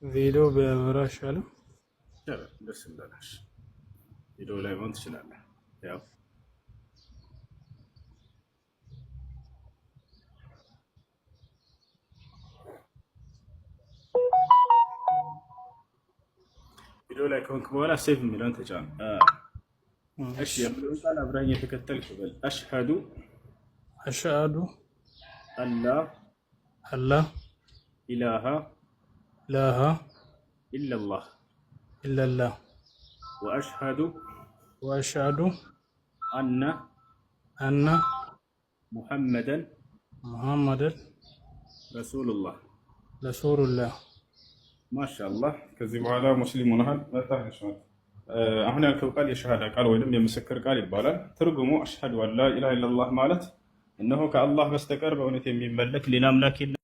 ቪዲዮ ቢያበራ አይሻልም? ይቻላል፣ ደስ እንዳለሽ ቪዲዮ ላይ መሆን ትችላለህ። ያው ቪዲዮ ላይ ከሆንክ በኋላ save የሚለውን ተጫን። እሺ፣ የምለውን ቃል አብረኸኝ የተከተልክ በል። أشهد أشهد أن لا أن لا إله إله إلا الله إلا الله وأشهد وأشهد أن أن محمدا محمدا رسول الله። رسول الله። ማሻአላህ፣ ከዚህ በኋላ ሙስሊም ሆነሃል። አሁን ያልከው ቃል የሸሃዳ ቃል ወይም የምስክር ቃል ይባላል። ትርጉሙ أشهد أن لا إله إلا الله ማለት እነሆ ከአላህ በስተቀር በእውነት የሚመለክ ሌላ አምላክ የለም።